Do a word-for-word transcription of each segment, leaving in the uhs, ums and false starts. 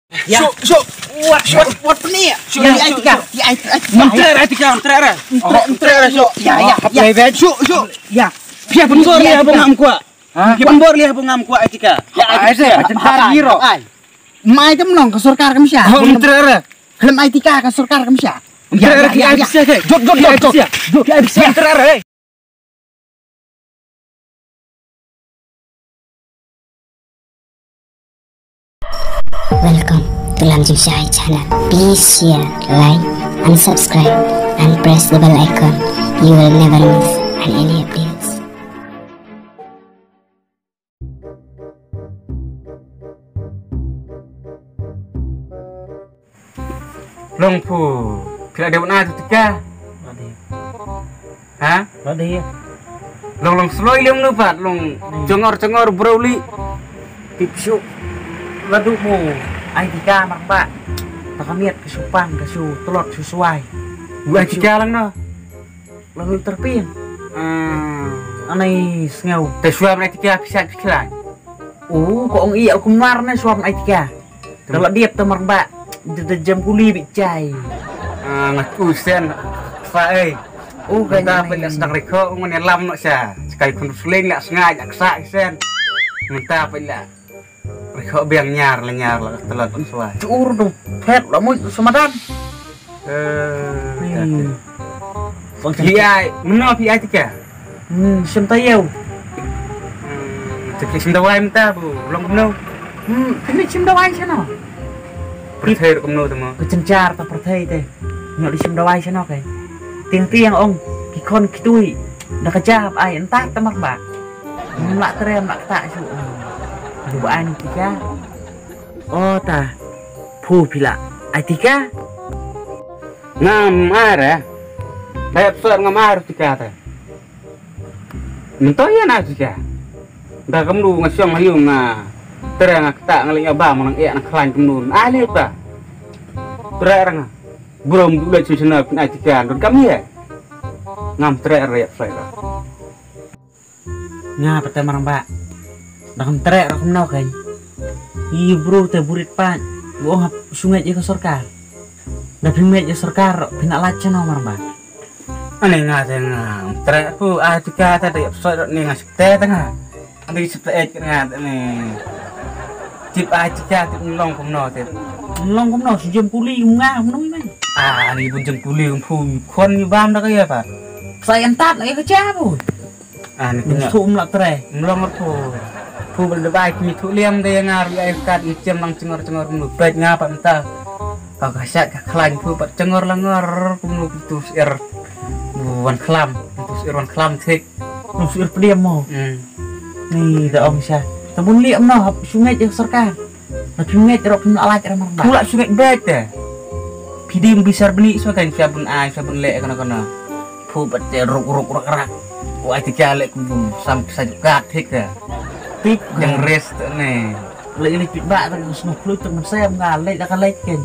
Ya. Shu, shu. Wat, wat, wat peni. Shu, ya, ya, shu, Atika. Shu. Ya, Atika. Menter Atika, menter. Menter, menter, shu. Ya, ya, ya. Shu, shu. Ya. Pia pembor ya, bungam kuat. Ha? Pia pembor ya, bungam kuat Atika. Ya, Atika. Ai, ai, ai. Mai tem nong ka sorkar kam sha. Oh, menter. Klem Atika ka sorkar kam sha. Menter, ya, ya, ya, ya. Jot, jot, jot, jot. Menter. Welcome to Lam Jingshai channel. Please share, like, and subscribe, and press the bell icon. You will never miss any updates. Long phu, kila dei wan ai tu Tika. Lade. Ha? Lade. Long long sloi lem nu pat, long. Hmm. Jongor jongor bro li. Tip shu. Ladu mo. Ai Tika mar ba. Ta ka miat ka shu pan ka shu tlot shu suai. Bu ai Tika lang no. Lalu terpin. Ah. Anai sngau. Te suam Atika pisa piklan. Oh, ko ong iya kumar ne suam Atika. Kalau dia temer ba de de jam kuli bi chai. Ah, ngat usen. Sa ei. Oh, ka ta pela sedang reko ngon lam no sa. Sekai kun suling la sengai ak sa sen. Menta pela. Rikho biang nyar la nyar la telat suai. Chur tu phet la mut semadan. Eh. Hmm. Phi ai, meno phi ai Tika? Hmm, sim ta yau. Hmm, te phi sim dawai mynta bu long kumno? Hmm, phi sim dawai sano. Pyrthei kumno te mo? Ka jynjar ta pyrthei te. Nyo di sim dawai sano kai. Tieng tieng ong ki khon ki tui. Da ka jab ai entak ta mar ba. Mlak trem mlak tak shu. Lu ba ai Tika. O ta. Phu phi la ai Tika. Ngam ar eh. Dep sor ngam ar Tika ta. Mynta ïa na Tika. Da kam lu nga shong ha yu nga. Trem nga kata nga leh ïa ba mo nang ïa na khlain kam lu. Ai le ta. Trem nga. Bro mdu leh shu shana pyn ai Tika don kam ïa. Ngam trem re ïa phlai ra. Nga pat te marang ba. Da kam treh ra kumno kein. I bru te burit pat. Ba ong hap shu ngeit ïa ka sorkar. Da phi ngeit ïa sorkar phi nang lait shano marang ba. Ani nga te nga treh pu ai Tika te da ïap soi dot ni nga sik te te nga. Ani sik te et nga te ni. Tip ai Tika tip nlong kumno tip. Nlong kumno shu jem kuli nga kumno i mai. Ah, ani bun jem kuli kum phu khon ni bam da ka ïa pat. Sa ïa ntat na ïa ka cha pu. Ah, ni kena. Thu mlak tre. Mlong tu. Thu bel de bai kini thu liam de ngar ai kat ni chem lang cengor cengor mlu pet nga pat mta. Ka ka sat ka khlain thu pat cengor langor mlu tu sir. Wan khlam, tu sir wan khlam thik. Tu sir pdiam mo. Hmm. Ni da ong sha. Ta bun liam no hap shu ngeit ïa sorkar. Ba phi ngeit ruh phim lah lait ra marba. Phi lah shu ngeit beit te. Phi dei bishar bni shu kan sha bun ai sha bun leh kano kano. Phu bad te ruk ruk rak rak. Wa ai te kya leh kum bun sam sa kat thik te. Thik jang rest ne. Leh leh pit ba te snu khlu te man sem nga leh da ka leh ken.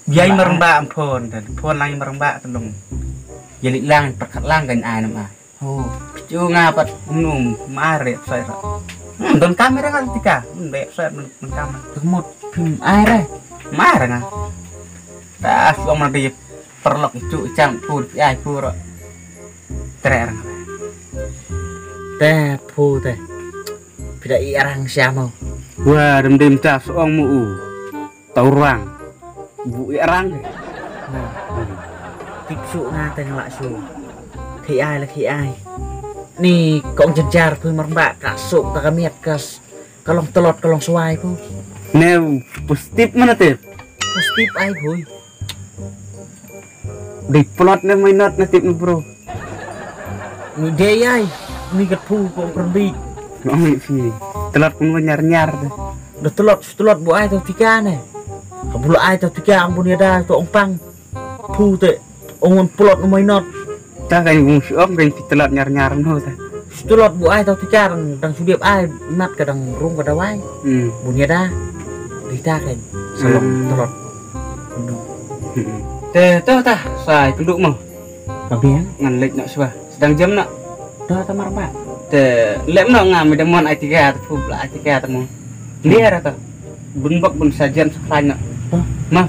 Yai marba am phone te. Phone lang marba te long. Yai leh lang perkat lang kan ai nam ai. Ho, pynju nga pat num mare sai ra. Hmm, don kamera ngal tika. Hmm, be sai don, don kamera. Kemut phim ai re. Mare nga. Ta su ma di perlok itu ichang pur pi ai pur. Tre ra. Te pu te. Pida i arang siamo. Wa dem dem ta su ong mu u. Tau rang. Bu ïa rang. Tip suk nga teng lak suk. Khi ai la khi ai. Ni kong jar jar phu marba ka suk ta ka miat ka s-, ka long telot ka long suai phu. Ne positif mana tip? Positif ai phu. Dei plot ne mai not ne tip ne bro. Ni dei ai, ni kat phu ko kerbi. Nong ni phi. Telot pun nyar nyar. Da telot, telot bu ai tau tika ne. Ka bu la ai tau tika ang bun ïa da tau ong pang. Phu te ong wan plot no mai not. Ta kan gung shi om kan phi telot nyar nyar no ta. Telot bu ai tau tika dang, dang shu dep ai nat ka dang rung ka dawai. Hmm. Bun ïa da. Dei ta kan. Salong telot. Hmm. Te to ta sai penduk mo. Ka biang? Ngan leit noh shuwa. Sdang jem noh. To ta marba. Te lem noh nga me demon ai tika te phu bla ai tika te mo. Ni ara to. Bun bok bun sajen sa khlaiñ noh. Toh. Ma.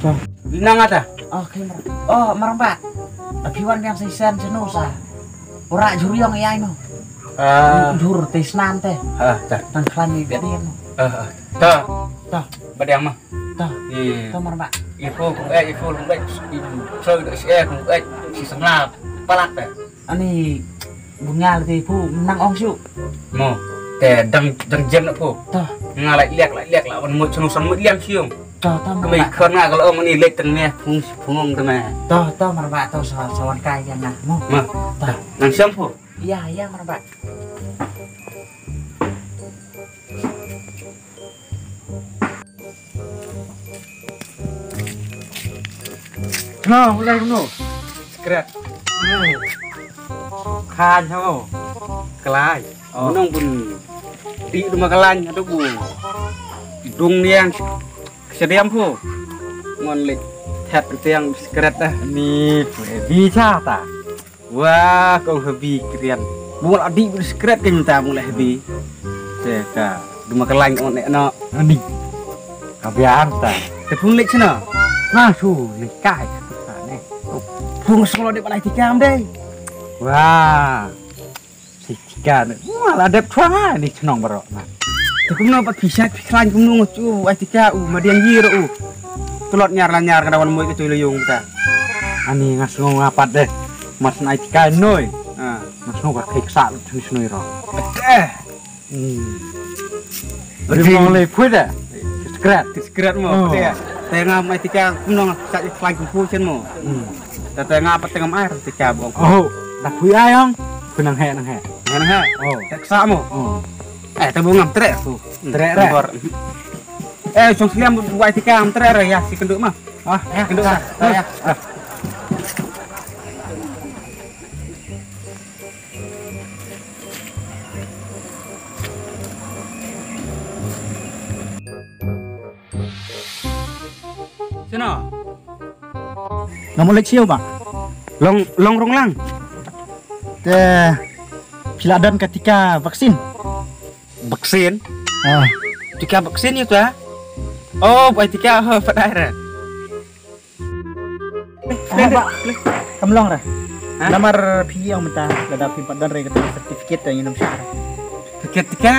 Toh. Nang ata. Oh, okay, mar. Oh, mar ba. Tapi wan biang sa isen senu sa. Ora juriong ïai mo. Ah. Jur te snam te. Ah, ta. Tang khlaiñ ni biang mo. Ah, ah. Ta. Ta. Badiang ma. Ta. Hmm. Ta mar ba. Ifu kung eh ifu lung eh. So do si eh kung eh si sangla. Palak te. Ani bun nga la te phu nang ong shu. Mo. Te dang dang jem na phu. Toh. Nga la liak la liak la wan mut sunu san mut liam siung. Toh toh. Kami mar ba. Khon nga ka la ong ni lek tang ne phung phung ong te me. Toh toh mar ba toh sa sa wan kai ïa nga. Mo. Ma. Toh. Nang siam phu. Ïa ïa mar ba. No, ulai no. Skret. Khan ho. Kalai. Oh. Nong bun. Di duma kalai adu bu. Dung niang. Sediam hu. Mon lik. Thet tiang skret dah. Ni bi cha ta. Wah, kong hebi krian. Mula di skret ke nyata mula hebi. Te ka duma kelang on ek no. Ani. Ka biang ta. Te pun lek sena. Nah, su ni kai. Pung solo de balai tikam de. Wah. Si tikam. Wah, la dep chwa ni chnong barok na. Te kumno pat pisa phi khlaiñ kumno nga chu ai tikam u madiang yir u. Tulot nyar la nyar ka dawan moi ka chu la yung ta. Ani nga sngew nga pat de. Mas nai tikam noi. Ah. Nga sngew ka khai ksa lut chni snoi ro. Eh. Hmm. Rim nong le phui de. Skret. Skret mo. Oh. Te nga mai tikam kumno nga sa khlaiñ kum phu chen mo. Hmm. Te te nga pat te ngam ai tikam bong. Oh. Da phui ai ong. Phui nang he nang he. Nang he. Oh. Te ksa mo. Oh. Eh, te bu ngam treh tu. Treh re. Eh, song sliam bu ai tikam treh re ya si kenduk ma. Ah, ya, kenduk sa. Ya. Sino? Nga mut leit siew ba. Long long rong lang. Te phi la don ka tika vaksin. Vaksin? Ah. Tika vaksin ïa ta? Oh, bai tika ha padai ra. Ah, ba. Kam long ra. Ha? Namar phi ong mynta lada phi pat don re ka certificate ta ïa nam shah. Certificate tika?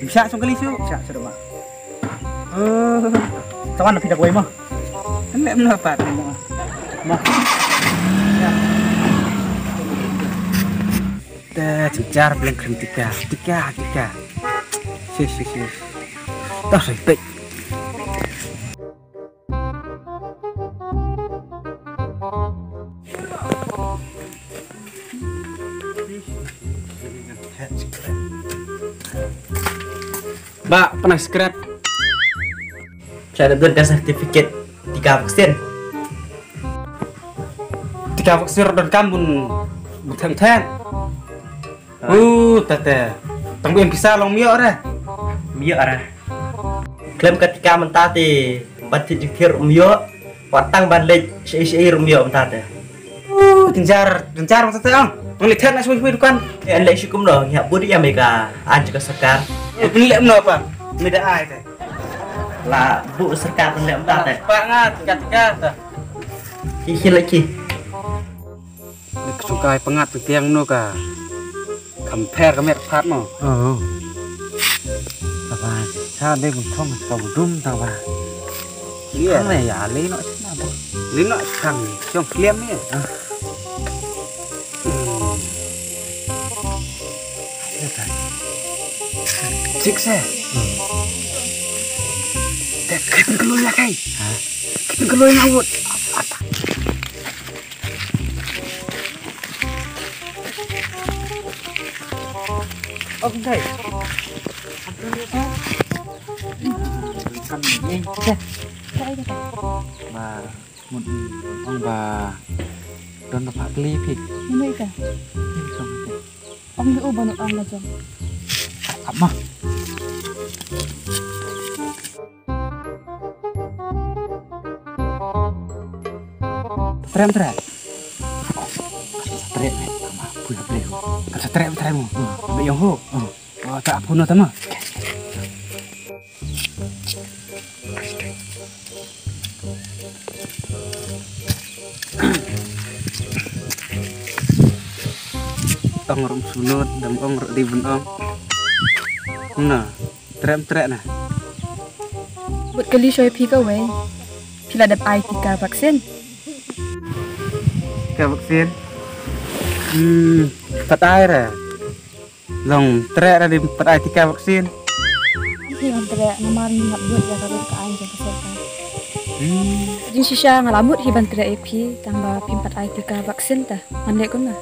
Bisa song kali su. Bisa su ba. Oh. Tawan phi da koi mo. Ane mno pat. Mo. Ta jingjar bleng krim tika. Tika, tika. Sis, sis, sis. Toh sai pek. Ba, pernah skret. Saya ada beli sertifikat tiga vaksin. Tiga vaksin dan kamu butang ten. Uh, tete. Tang bim pisa long mio re. Mio re. Klem ka tika mynta te ban thit jingthir mio. Wat tang ban leit shi shi mio mynta te. Uh, jingjar, jingjar mynta te ang. Tang leit thet na shui shui dukan. Eh, leit shi kumno, ngi hap budi ya mega an ka sarkar. Eh, leit mno pa. Meda ai te. La bu sarkar mynta mynta te. Pa nga tika tika te. Ki ki leki. Ni ksungkai pangat tiang no ka. Kam pher ka met phat mo. Oh. Apa? Sa de gun thong ka dum ta ba. Iya. Kang ne ya le no sna ba. Le no kang ni. Chong kliam ni. Ah. Hmm. Sik se. Te kit kloi la kai. Ha? Kit kloi na wut. Ok, kai. Kam ni. Ba, mun ong ba. Don ba pakli pi. Ni ka. Ni song te. Ong ïa u ba nud ong la jong. Ap ma. Trem trem. Trem ne. Tama pui ha pleu. Ka trem trem mo. Ba yong ho. Oh, ta ap no tama. Ong ruh sumut, dang ong ruh dei ban ong. Na, treh treh na. Bad kali shoi phi kawei. Phi la dep ai tika vaksin? Tika vaksin? Hmm, pat ai re. Long treh re dei pat ai tika vaksin. Hi ban treh namar ni hap buat ya ka lut ka ai jong ka sorkar. Hmm. Jing shisha nga la mut hi ban treh ïa phi tang ba phim pat ai tika vaksin ta. Ngan leh kumno?